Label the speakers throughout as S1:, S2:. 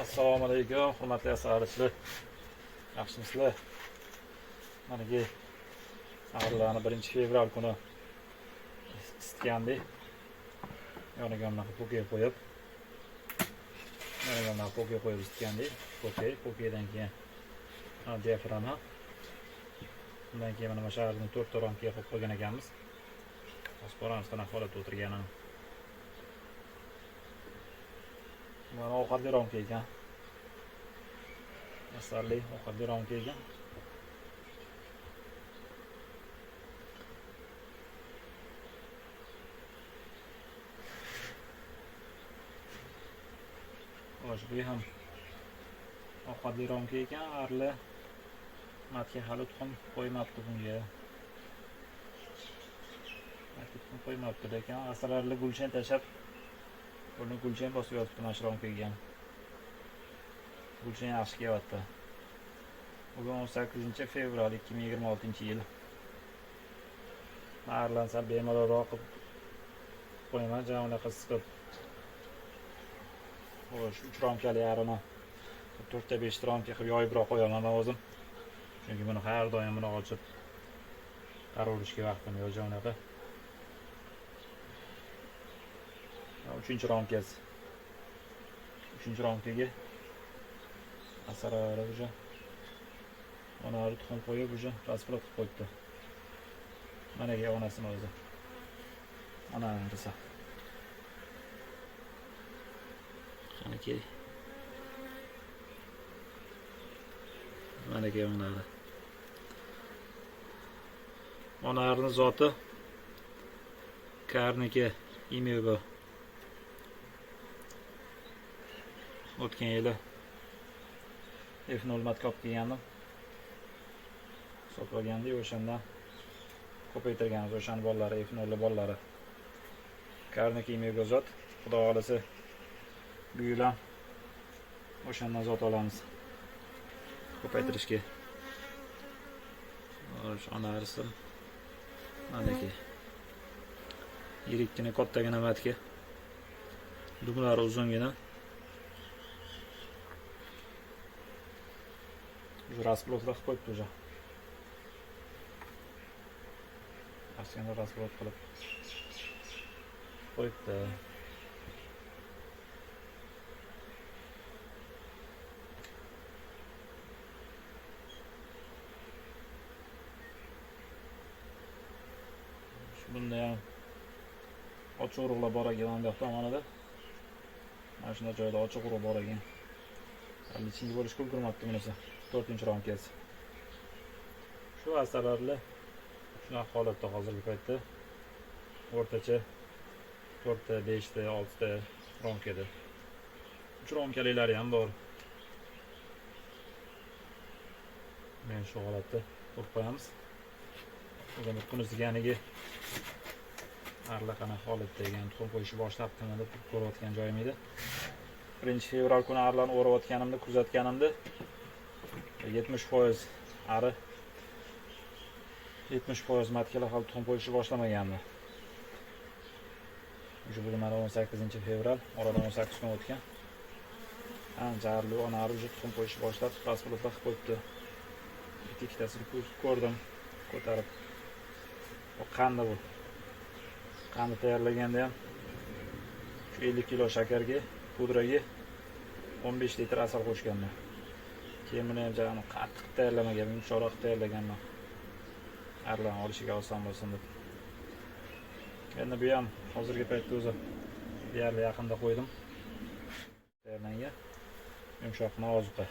S1: Assalomu alaykum, hurmatli asalarichilar. Yaxshimisizlar? Manaki arilarni 1 fevral kuni isitgandik. Yoniga bunaqa po'key qo'yib, yoniga bunaqa po'key qo'yib isitgandik. Po'key, po'keydan keyin mana diafragma. Undan keyin mana shu arini 4 ta ramkaga qo'yib qo'ygan ekanmiz. Hozir ko'ramiz qanaqa holatda o'tirganini. Mana ovqatli ramka ekan. Asalli ovqatli ramka ekan. Xo'sh, bu ham ovqatli ramka ekan. Arli matga hali tuxum qo'ymabdi bunga. Matga tuxum qo'ymabdi, lekin asalarilar gulshan tashlab, buni gulshan bosib yotibdi mana shu ramkaga ham. Gulshan yaxshi kelyapti. Bugun 18 fevral 2026-yil. Arlan sal bemalolroq qilib qo'yaman, ja unaqa siqib. Xo'sh, 3 ramkali arini 4 ta 5 ta ramka qilib yoyibroq qo'yaman men o'zim. Chunki buni har doim buni ochib qaraverishga vaqtim yo'q, ja unaqa. 3 ramkasi. 3 ramkaga asalari уже onari tuxum qo'yib уже rasplot qilib qo'yibdi. Managa onasini o'zi. Ona arisi. Qaniki? Manaki onari. Onarini zoti Karniki Imego. O'tgan yili F0 matka olib kelgandim. Sotib olgandik, o'shandan ko'paytirganmiz o'shani bolalari, F0 bolalari. Karniki Imego zot. Xudo xolasa bu yil ham o'shandan zot olamiz. Ko'paytirishga. Xo'sh, onarisi manaki. Yirikkina, kattagina matka. Dumlari uzungina. Уже rasplotlar qilib qo'yibdi уже. Aslida rasplot qilib qo'yibdi. Bunda ham ochiq urug'lar bor ekan mana bu yoq tomonida. Mana shunday joyda ochiq urug' bor ekan. Hali lichinga bo'lishga ulgurmabdi bunisi. 4 ramkasi. Shu asalarilar shunaqa holatda hozirgi paytda o'rtacha 4 ta, 5 ta, 6 ta ramkada. 3 ramkalilari ham bor. Men shu holatda qo'yib qo'yamiz. Bugun kunisiganiga arla qanaqa holatda ekan, tuxum qo'yishni boshlabdimi deb ko'rayotgan joyim edi. 1 fevral kuni arlarni o'rayotganimda, kuzatganimda 70% ari, 70% matkalar hali tuxum qo'yishni boshlamagandi. O'sha bugun mana 18 fevral, oradan 18 kun o'tgan. Ancha arli, ona ari уже tuxum qo'yishni boshlab, rasplotlar qilib qo'yibdi. Bitta ikkitasini ko'rdim, ko'tarib. Bu qandi bu. Qandi tayyorlaganda ham shu 50 kilo shakarga, pudraga 15 litr asal qo'shganman. Keyin buni ham jag'ini qattiq tayyorlamaganman, yumshoqroq tayyorlaganman. Arlarni olishiga oson bo'lsin deb. Endi bu ham hozirgi paytda o'zi deyarli yaqinda qo'ydim. Tayyorlangan yumshoqna oziqa.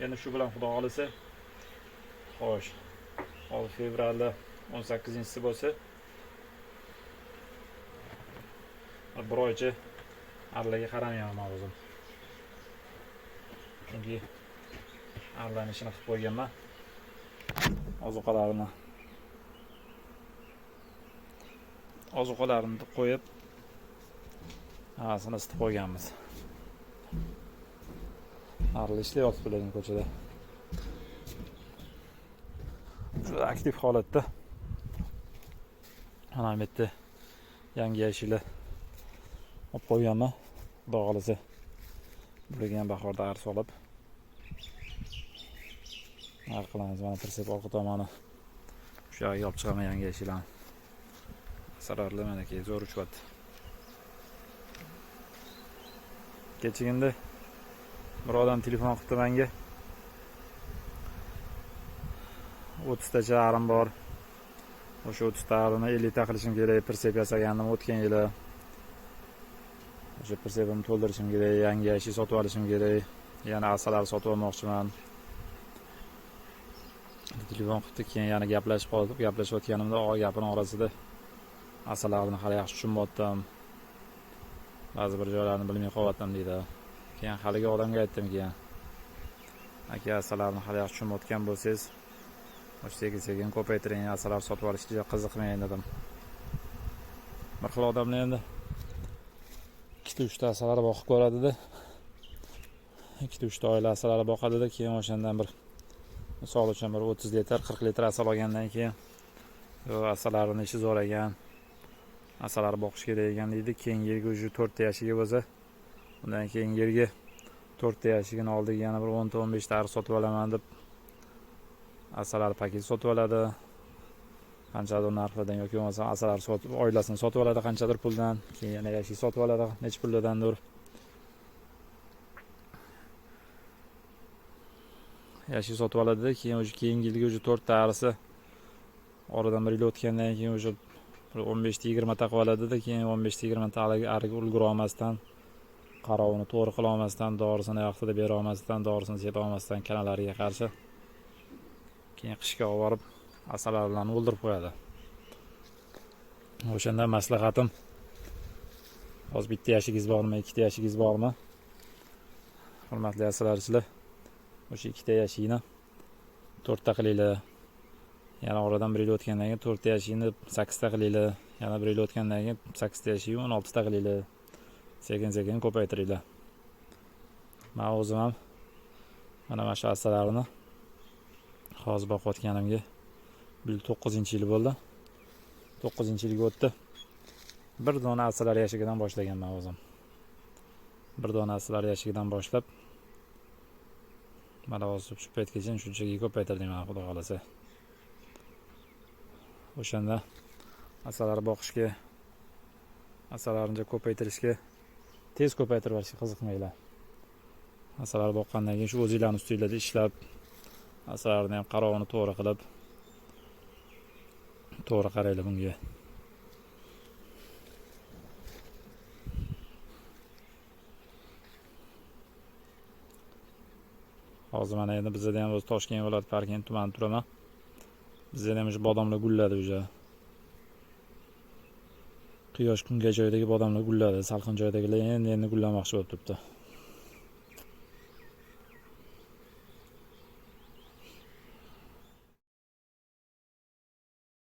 S1: Endi shu bilan Xudo xolasa, xo'sh, hozir fevralda 18-si bo'lsa, bir oycha arlarga qaramayman o'zim. Chunki arlarni ishini qilib qo'yganman. Ozuqalarini qo'yib, hammasini isitib qo'yganmiz. Arlar ishlayotibdi lekin ko'chada. Juda aktiv holatda. Mana bu yerda yangi yashili olib qo'yganman. Xudo xolasa Bularga ham bahorda ari solib ari qilamiz. Mana prinsip orqa tomoni shu yoqqa olib chiqaman yangi yashillarni. Sararli manaki zo'r uchyapti. Kechagina bir odam telefon qildi menga. 30 tacha arim bor. O'sha 30 ta arini 50 ta qilishim kerak, prinsip yasagandim o'tgan yili. O'sha prinsipimni to'ldirishim kerak, yangi yashil sotib olishim kerak, yana asalari sotib olmoqchiman. Telefon qildi, keyin yana gaplashib qoldik. Gaplashayotganimda og'a gapini orasida asalarini hali yaxshi tushunmayaptim. Ba'zi bir joylarni bilmay qolyaptim deydi. Keyin haligi odamga aytdim keyin. Aka, asalarni hali yaxshi tushunmayotgan bo'lsangiz, o'sha sekin-sekin ko'paytiring, asalar sotib olishga qiziqmang dedim. Bir xil odamlar endi ikkita uchta asalar boqib ko'radida. Ikkita uchta oila asalari boqadida, keyin o'shandan bir misol uchun bir 30 litr, 40 litr asal olgandan keyin asalarini ishi zo'r ekan, asalar boqish kerak ekan deydi. Keyingi yilgi уже 4 ta yashiga bo'lsa, undan keyingi yilgi 4 ta yashigini oldiga yana bir 10 ta 15 ta ari sotib olaman deb asalar paket sotib oladi. Qanchadir narxlardan yoki bo'lmasa asalar sotib, oilasini sotib oladi qanchadir puldan, keyin yana yashik sotib oladi necha pullardandir. Yashik sotib oladida, keyin o'sha keyingi yilgi o'sha 4 ta arisi oradan bir yil o'tgandan keyin o'sha bir 15 ta 20 ta qilib oladida, keyin 15 ta 20 ta ariga ulgura olmasdan, qarovini to'g'ri qila olmasdan, dorisini vaqtida bera olmasdan, dorisini sepa olmasdan kanalariga qarshi keyin qishga olib borib asalarilarni o'ldirib qo'yadi. O'shanda maslahatim, hozir bitta yashigingiz bormi, ikkita yashigingiz bormi, hurmatli asalarichilar, o'sha ikkita yashigini 4 ta qilinglar. Yana oradan bir yil o'tgandan keyin 4 ta yashigini 8 ta qilinglar. Yana bir yil o'tgandan keyin 8 ta yashigini 16 ta qilinglar. Sekin-sekin ko'paytiringlar. Men o'zim ham mana shu asalarini hozir boqayotganimga bu yil 9-yil bo'ldi. 9-yilga o'tdi. Bir dona asalar yashigidan boshlaganman o'zim. Bir dona asalar yashigidan boshlab mana hozir shu paytgacha shunchaki ko'paytirdim mana, xudo xolasa. O'shanda asalar boqishga, asalarni ko'paytirishga, tez ko'paytirib olishga qiziqmanglar. Asalar boqqandan keyin shu o'zinglarning ustinglarda ishlab, asalarni ham qarovini to'g'ri qilib, to'g'ri qaranglar bunga. Hozir mana endi bizda ham o'zi Toshkent viloyati Parkent tumani turaman. Bizda ham o'sha bodomlar gulladi o'sha. Quyosh kunga joydagi bodomlar gulladi, salqin joydagilar endi gullamoqchi bo'lib turibdi.